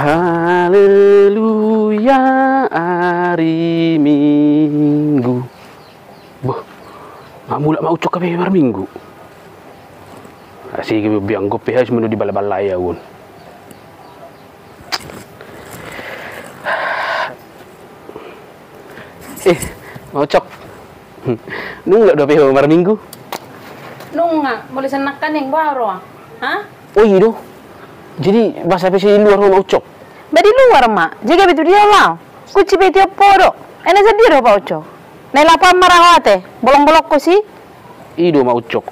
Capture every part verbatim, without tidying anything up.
Haleluya, ari Minggu. Boh, nga mulak Mak Ucok hape marminggu. Asi gabe biang gope harus mano di bala-bala ya un. Eh, Mak Ucok. Nunga dope ho marminggu? Nunga, molo sian nangkaning baru ah. Ha? Oh, i do. Jadi, boasa pe si luar ho, Mak Ucok? Ba di luar ma, jaga be tu dia lao. Kunci pe tiop ho do. Ena sadia do, Mak Ucok? Na i lapo an ma ra ho ate, bolong-bolong ho si. I do, Mak Ucok.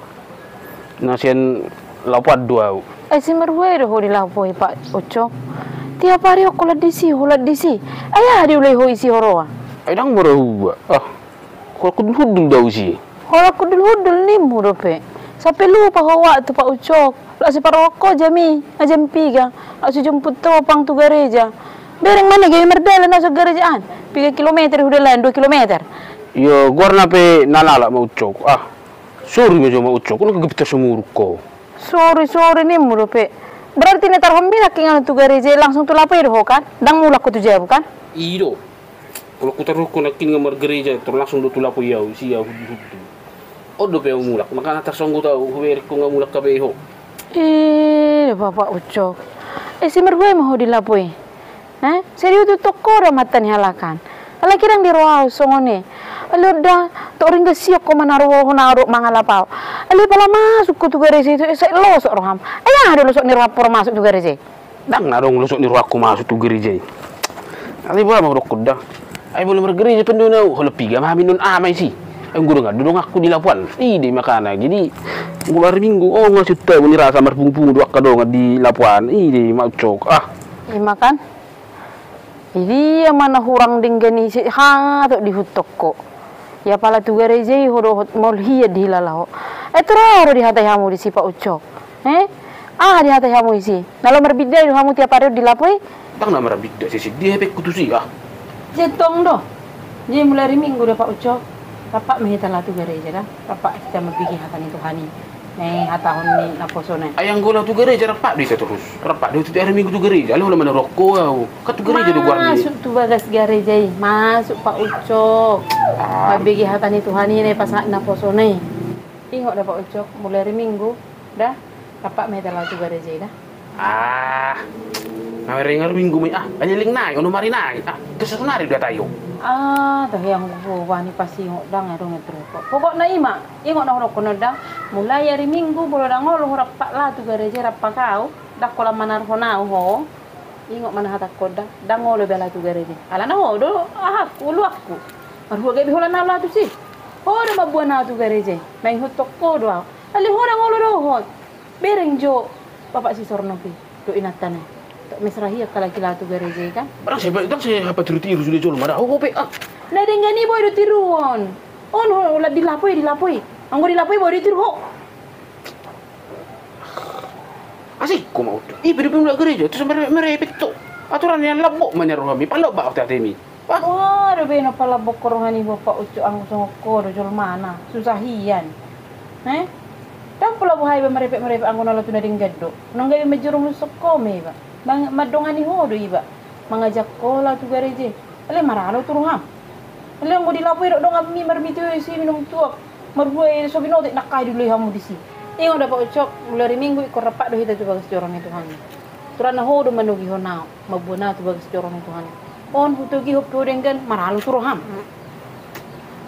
Na sian lapo an do au. Ai si marhua do ho di lapo i, Mak Ucok? Tiap ari ho holan disi, holan disi. Ai aha diulai ho i si huroa? Ai ndang marhua. Ah. Holan hundul-hundul do au si. Holan hundul-hundul nimmu dope. Sampe lupa ho waktu, Mak Ucok. Laos siparohahon ho jam i, ah, jam piga. Laos sijomput ho pang tu gareja. Bereng ma na gabe mardalan au sian gareja an. Piga kilometer hudalan, dua kilometer. Iyo, goarna pe na lalap, Mak Ucok. Ah, sori ma jo, Mak Ucok. Unang gabe tarsumuruk ho. Sori, sori nimmu dope. Berarti na taruhon mi nangkin tu gareja i langsung tu lapo i do ho kan? Ndang mulak ho tu jabu kan? I do. Olo, hutaruhon nangkin nga margareja, tor langsung do tu lapo i au, sia hundul-hundul. On dope au mulak, makana tarsonggot au, hubereng ho nga mulak hape ho. Eh, Bapak Ucok. Eh, si marhua ma ho di lapo i? Eh, sai dihuthon ho do amanta ni halak an. Alai ndang diroha au songon i. Alai on da, tok ringgas sian ho manaruhon au dohot mangalap au. Alai pala masuk ho tu gareja i, sai losok roham. Ai aha do losok ni roham pora masuk tu gareja i? Ndang adong losok ni rohangku masuk tu gareja i. Alai boha ma hudokkon da. Ai molo margareja pe ndang au, holan piga ma hami nuaeng ama i si. Ai anggo dongan do donganku di lapo an. I do i makana. Jadi molo ari Minggu, oh, nga sian tabo ni rasa marpungu-pungu do angka dongan di lapo an. I do i, Mak Ucok. Ah. I ma kan. Jadi ia ma na hurang denggan i si hatop dihuthon ho. Ia pala tu gareja i ho dohot maol hian dihilala ho. Eh, tor aha do dihatai hamu disi, Pak Ucok? Eh? Aha dihatai hamu disi? Na laho marbinda do hamu tiap ari on di lapo i? Ndang na marbinda, sisi dia hepengku tusi ah. Jentong do. Jadi mulai ari Minggu do, Pak Ucok. Rap ma hita laho tu gareja da. Rap hita mambege hata ni Tuhan i. Na dihatahon ni naposo na i. Ai anggo laho tu gareja rap do hita torus. Rap do hita tiap ari Minggu tu gareja. Alai holan manaruhon ho au. Kan tu gareja do goarna i. Masuk tu bagas gareja i. Masuk, Pak Ucok. Ah. Mambege hata ni Tuhan i na dipasahat naposo na i. Ingot da, Pak Ucok, mulai ari Minggu da. Rap ma hita laho tu gareja i da. Ah. Na mereng ari Minggu ma i ah. Aleleng nai, onom ari nai ah. Tes sonari do hata i ho. Ah, tahe anggo bani pas ingot ndang adong i. Pokokna i ma. Ingot na hudokkon on da, mulai ari Minggu molo ndang olo ho rap laho tu gareja, rap au, ndang holan manaruhon au ho. Ingot ma na huhatahon da, ndang olo be au laho tu gareja. Alana ho do ahaku, uluanku. Marhua gabe holan au laho tusi. Ho do mamboan au tu gareja. Mangihuthon ho do au. Alai ho ndang olo dohot. Bereng jo Bapak Sisorno pe. Dohot inanta na i. Tok mesra hian halak i laho tu gareja i kan. Barang sai, barang sai hapatiru-tiru sude jolma da, ho pe ah. Na denggan i boi do tiruon. On ho, holan di lapo i, di lapo i. Anggo di lapo i boi do tiru ho. Asing ho ma on. I pe dope mulak gareja, tung so merepet-merepet ho. Aturan na lambok ma nian rohami, palambok ma hata-hatami. Wah. Wah, dope na palambok ho roha ni Bapak Ucok, anggo songon ho do jolmana, susah hian. Eh? Ndang pola boha iba merepet-merepet anggo na laho tu na denggan do. Nunga gabe manjurung lus ho ma iba. Mang-, mandongani ho do iba. Mangajak ho laho tu gareja. Alai maralo tu roham. Alai anggo di lapo i dohot donganmi marmite ho disi minum tuak. Marhua i so binoto i nangkaning diulai hamu disi. Ingot da Pak Ucok, mulai ari Minggu ingkon rap do hita tu bagas joro ni Tuhan. Aturan na ho do manogihon au, mamboan au tu bagas joro ni Tuhan. On hutogihon pe ho denggan, maralo tu roham.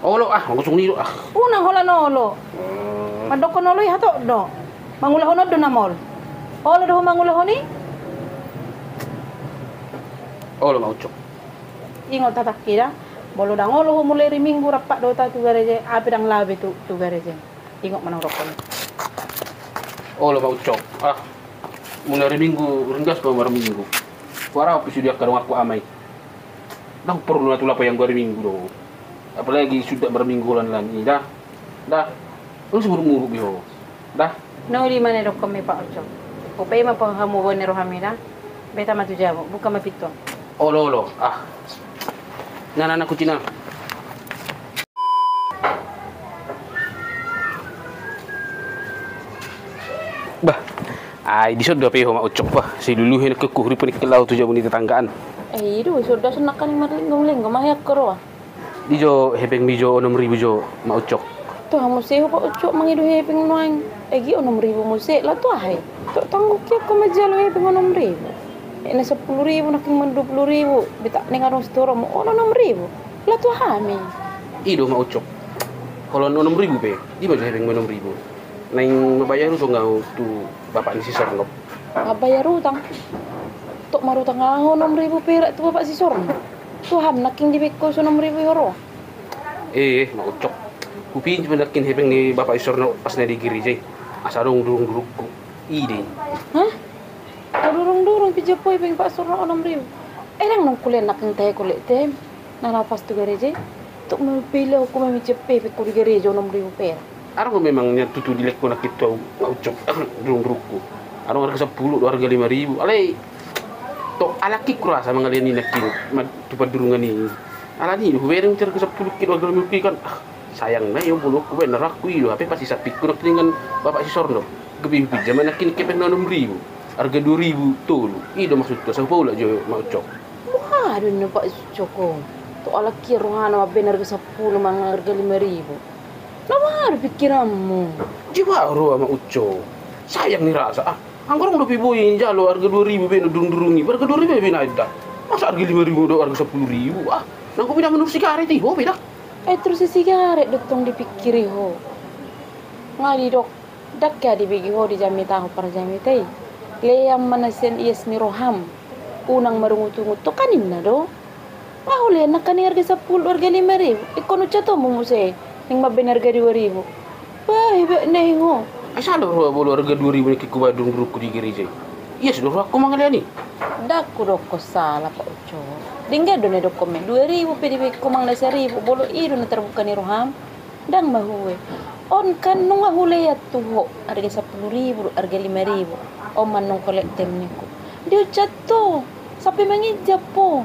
Olo ah, anggo songon i do ah. Unang holan olo. Hmm. Mandokkon olo i hatop do. Mangulahon on do na maol. Olo do ho mangulahon i. Olo ma Ucok. Ingot hatangki da. Molo ndang olo ho mulai ari Minggu rap do hita tu gareja, au pe ndang laho be tu, tu gareja. Ingot ma na hudokkon. Olo ma Ucok. Ah. Mulai ari Minggu ringgas ma marminggu. Huarau pe sude angka donganku ama i. Ndang porlu na tu lapo i anggo ari Minggu do. Apalagi suda marminggu holan-holan i da. Da. Unang so muruk-muruk be ho. Da. Na uli ma na didokkon mi Pak Ucok. Hupaima pe hamu boan ni rohami da. Beta ma tu jabu, buka ma pintu. Olo, olo. Ah. Na, na, na, kunci na. Bah. Ai dison do hape ho, Mak Ucok, bah, sai luluhi nangkin huhurip nangkin laho tu jabu ni tetanggaan. Eh, i do, songon dison nangkaning marlinggom-linggom, aha angka roha? Di jo hepengmi jo onom ribu jo, Mak Ucok. Tu aha muse ho, Pak Ucok, mangido hepeng nuaeng? Egi onom ribu muse, laho tu aha i? Tok tanggung kian ho manjalo hepeng onom ribu. Eh, na sampulu ribu nangkin, manang dua pulu ribu. Betak naeng adong sitorumu, onom ribu. Laho tu aha hami? I do, Mak Ucok. Holan onom ribu pe, di ma jo hepengmi onom ribu? Naeng mambayar utang ahu tu bapak ni si Sornop. Mambayar utang? Tok marutang aha ho onom ribu perak tu bapak si Sornop? Tu aha nangkin dibaen ho so onom ribu i, ho ro? Eh, Mak Ucok. Hupinjam nangkin hepeng ni bapak si Sornop pas na di gareja i. Asa adong durung-durungku. I do i. Hah? Adong durung-durung, pinjam ho hepeng bapak si Sornop onom ribu? Eh, ndang naung hulean nangkin tahe, hulean tahe. Na laho pas tu gareja i, tok ma hulean ho, huminjam hepeng ho di gareja onom ribu perak. Adong do memang nian tutu dilean ho nangkin tu ahu, Mak Ucok, durung-durungku. Adong arga sampulu, adong arga lima ribu. Alai tok ala king hurasa mangalean i nangkin, ma-, tu pandurungan i. Alani i do hubereng tu arga sampulu king, arga lima king kan. Ah, sayang nai, o, molo hubaen na rohangku i do, hape pas isapingku nangkin dengan bapak si Sornop. Gabe hupinjam ma nangkin hepeng na onom ribu. Arga dua ribu tolu. I do maksudhu, asa hupaulak jo, Mak Ucok. Boha do ninna Pak Ucok on? Tok ala king rohana mambaen arga sampulu manang arga lima ribu? Na boha do pingkiranmu? Jua roha, Mak Ucok. Sayang ni rasa, ah. Anggo adong dope boi jalo arga dua ribu baen na durung-durung i, arga dua ribu baen na enda. Masa arga lima ribu dohot arga sampulu ribu? Ah, nang kopi da manurus sigaret i, ho pe da. Eh, torus sigaret do tong dipingkiri ho. Nga didok, ndang hea dibege ho di jamita ho parjamita i. Lean ma na sian ias ni roham. Unang marungut-ungut, tok ninna do. Nga hulean nangkaning arga sampulu, arga lima ribu. Ingkon hucat ho muse naeng mambaen arga dua ribu. Bah, hebat nai ho. Ai sala roha molo arga dua ribu nangkin hubaen durung-durungku di gareja i. Ias do rohangku mangalean i. Ndang hudok ho sala, Pak Ucok. Denggan do na didok ho, me dua ribu pe dibaen ho manang na saribu, molo i do na tarbuka ni roham. Ndang mahue. On kan nunga hulean tu ho arga sampulu ribu, arga lima ribu. On ma nunga hulean, tem ningku. Dihucat ho, sampe manginjam ho.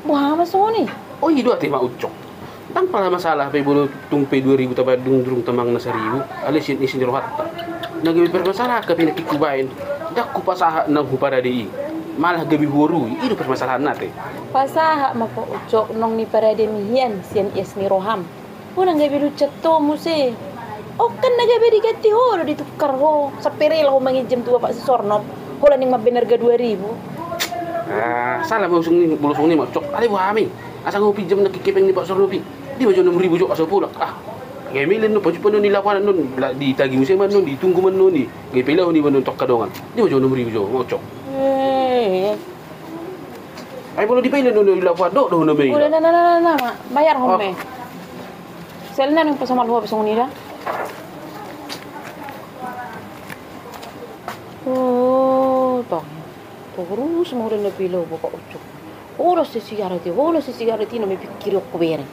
Boha ma songon i? O, i do ate, Mak Ucok. Ndang pala masalah pe molo tung pe dua ribu tabaen durung-durungta manang na saribu, alai sian ias ni rohanta. Na gabe permasalahan pe nangkin hubaen, ndang hupasahat naung huparade i. Malah gabe huorui, i do permasalahanna ate. Pasahat ma, Pak Ucok, naung niparademi hian sian ias ni roham. Unang gabe dihucat ho muse. On kan na gabe diganti ho do, ditukar ho. Sampe rela ho manginjam tu bapak si Sornop holan naeng mambaen arga dua ribu. Ah, sala ma songon i, molo songon i, Mak Ucok. Alai boha ma i? Asa nga hupinjam nangkin hepeng ni bapak si Sornop i. Di ma jo onom ribu jo, asa hupaulak. Ah. Gabe mele annon, pajumpang annon i lapo an annon, ditagi muse ma annon, ditunggu ma annon i. Gabe paulak i ma annon tu angka dongan. Di ma jo onom ribu jo, Mak Ucok. Eh. Ai molo dipaila annon i lapo an, dohot do ho na mele. Ula, na, na, na, na, ma. Bayar ho me. Sel na nang pasomal ho be songon i da. O, tong. Torus ma ula na paila ho bapak Ucok. Holan sian sigaret i, holan sian sigaret i na mipingkiri ho hubereng.